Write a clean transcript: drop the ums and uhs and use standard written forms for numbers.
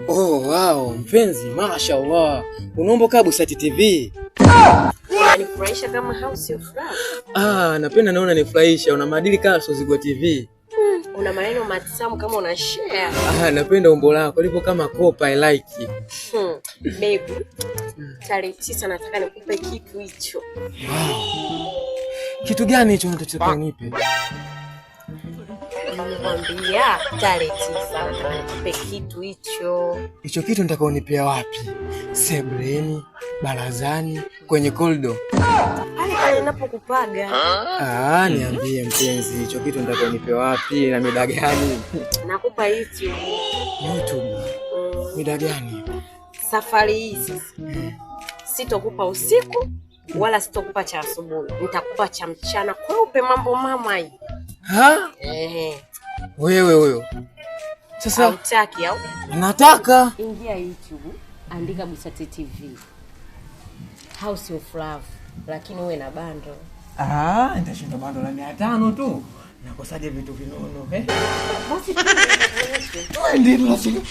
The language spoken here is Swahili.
Oh, wow, mpenzi, mashallah. Unaomba kaa Busati TV. Unanifurahisha kama House of Love. Ah, napenda naona nifurahisha. Una maadili kama Sozigwa TV. Una maneno matamu kama una share. Ah, napenda umbo lako lipo kama kopa, I like. Baby, tarehe 9 nataka nikupe kitu hicho. Wow. Kitu gani hicho unachotaka unipe? Nimekwambia tarehe 9 nataka nikupe kitu hicho. Hicho kitu nitaka unipea wapi? Sebuleni, barazani, kwenye korido? Pale pale ninapokupaga. Ah, niambie mpenzi, hicho kitu nitaka unipe wapi na mida gani? Nakupa YouTube. YouTube. Mida gani? Safari hii sasa sitokupa usiku wala sitokupa cha asubuhi, nitakupa cha mchana kweupe. Mambo mama hii. Ha? Ehe. Wewe huyo. Sasa Hautaki au? Nataka. Ingia YouTube, andika Busati TV House of Love, lakini uwe na bando. Ah, nitashinda bando la 500 tu. Nakosaje vitu vinono, eh? Basi Twende tunasika.